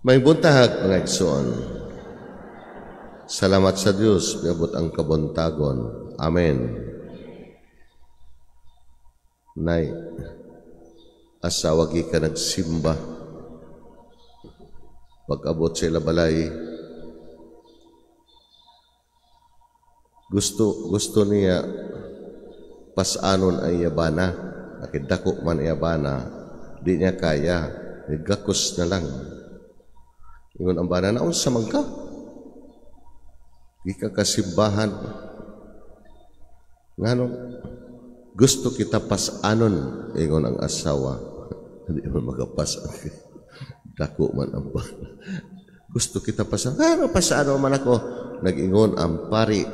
May buntag, mga igsoon. Salamat sa Dios, miabot ang kabuntagon. Amen. Nay, asawa gikan nagsimba. Pag-abot sa ila balay, gusto gusto niya pasanon ay yabana. Nakidako man yabana, di niya kaya, nigakos na lang. Ingon ang bana, "Naunsa man ka? Gikan kasimbahan. Ngano gusto kita pasanon?" Ingon ang asawa. Hindi man magapasan. Dako man ang bana. "Gusto kita pasanon." "Ngano pasano man ako?" "Nag-ingon ang pari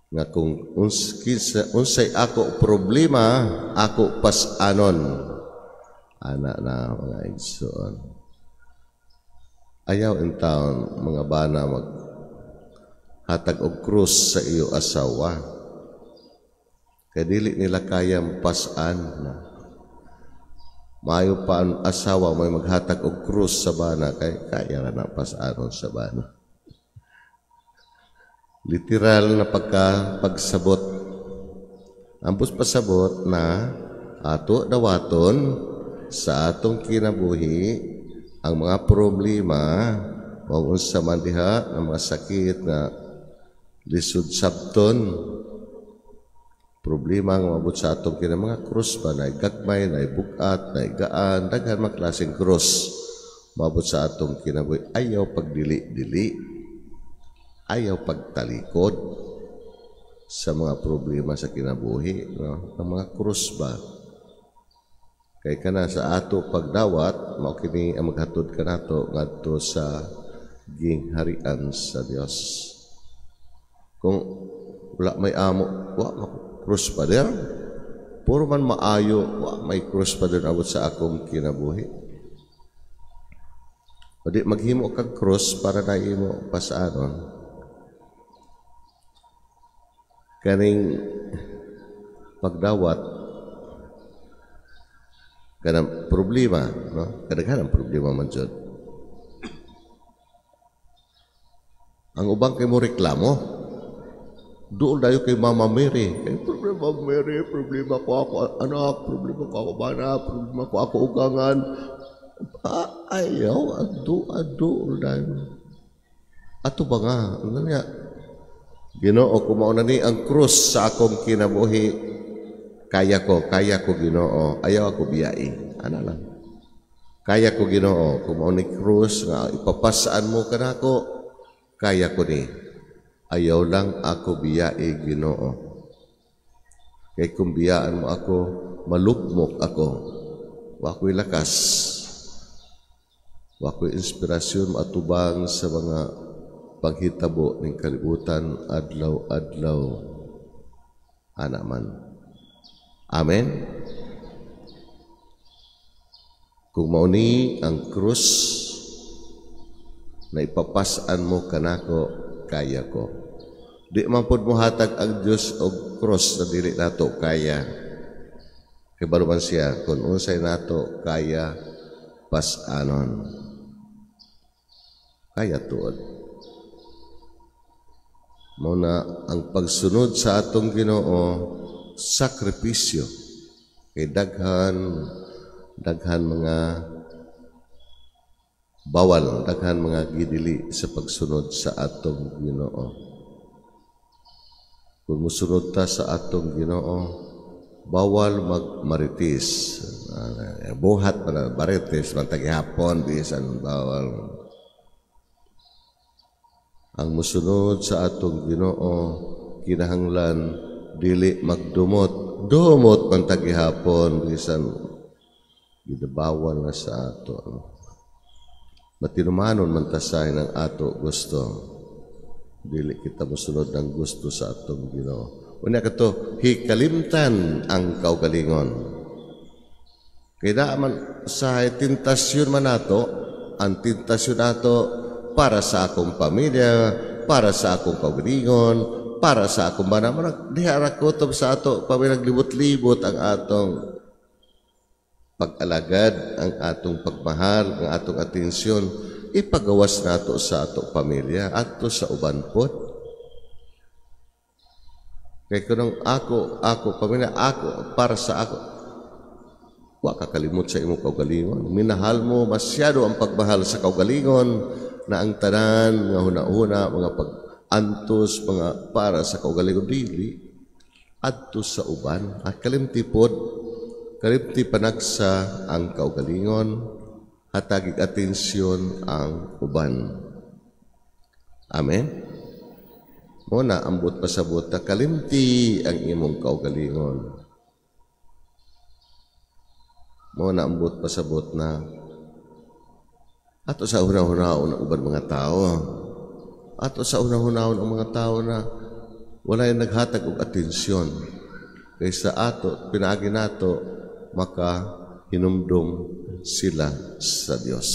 nga kung unsay ako problema, ako pasanon." Ana na, mga igsoon. Ayaw in town, mga bana, mag hatag og krus sa iyo asawa. Kay dili nila kaya pasan na. Maayo pa ang asawa may maghatag og krus sa bana kay kaya na pasanon sa bana. Literal na pagka pagsabot. Ambos pasabot na ato dawaton sa atong kinabuhi ang mga problema o unsa man diha ang mga sakit na lisod sabton, problema nga mabot sa atong kina, mga krus ba, na gagmay, na bukat, na gaan, daghan mga klaseng krus mabot sa atong kinabuhi. Ayaw pagdili-dili, ayaw pagtalikod sa mga problema sa kinabuhi, no? Ang mga krus ba, kay kana sa ato pagdawat, mao kini ang maghatod kanato ngadto sa gingharian sa Dios. Kung wala may amo, wa krus pa der. Puro man maayo, wa may krus pa der abot sa akong kinabuhi. O di maghimo kag krus para na imo pasanon. Kaning pagdawat kanang problema, no? Kadaghan ang problema man jud. Ang ubang kay mo reklamo, doon dayo kay Mama Mary. Kay problema Mary, problema ko ako anak, problema ko ako bana, problema ko ako ugangan. Ayaw, adu, adu, dayo. Ato ba nga? Ano niya? "Ginoo, kung mauna ni ang krus sa akong kinabuhi, kaya ko, Ginoo, ayaw ako biyai." Ana lang. "Kaya ko, Ginoo, kung mao ni krus nga ipapasaan mo kanako, kaya ko ni. Ayaw lang ako biyai, Ginoo. Kay kung biyaan mo ako, malugmok ako. Wa ko'y lakas. Wa ko'y inspirasyon maatubang sa mga panghitabo ning kalibutan adlaw-adlaw." Ana man. Amen. Kung mauni ang krus na ipapasan mo kanako, kaya ko. Di man pod mohatag ang Dios og krus na dili nato kaya. Kay balo man siya kung unsay nato kaya pasanon. Kaya tuod. Mao na ang pagsunod sa atong Ginoo, sakripisyo. Kay daghan daghan mga bawal, daghan mga gidili sa pagsunod sa atong Ginoo. Kung musunod ta sa atong Ginoo, bawal magmarites. Buhat pa na marites man tagihapon, bisan bawal. Ang musunod sa atong Ginoo, kinahanglan dili magdumot. Dumot man tagihapon, bisan gidabawal na sa ato. Matinumanon man tasay ng ato gusto. Dili kita mosunod ng gusto sa atong Ginoo. Unya kato, hikalimtan ang kaugalingon. Kaya man sa tentasyon man nato, ang tentasyon nato para sa akong pamilya, para sa akong kaugalingon, para sa akong bana, diha ra kutob sa ato, pamilya, naglibot-libot ang atong Pag-alagad, ang atong pagmahal, ang atong atensyon, ipagawas nato sa ato pamilya, ato sa uban pod. Kay kunong ako, ako, pamilya, ako, para sa ako, wa ka kalimot sa imong kaugalingon. Minahal mo masyado ang pagmahal sa kaugalingon na ang tanan nga huna-huna, mga pag-antos, mga para sa kaugalingon, dili adto sa uban. At kalimti pod, kalimti panagsa ang kaugalingon, hatagig atensyon ang uban. Amen? Mao na ang buot pasabot na kalimti ang imong kaugalingon. Mao na ang buot pasabot na ato sa hunahunahon ang uban mga tao. Ato sa hunahunahon ang mga tao na wala yung naghatag og atensyon. Kaysa ato, pinaagi nato, maka hinumdum sila sa Dios.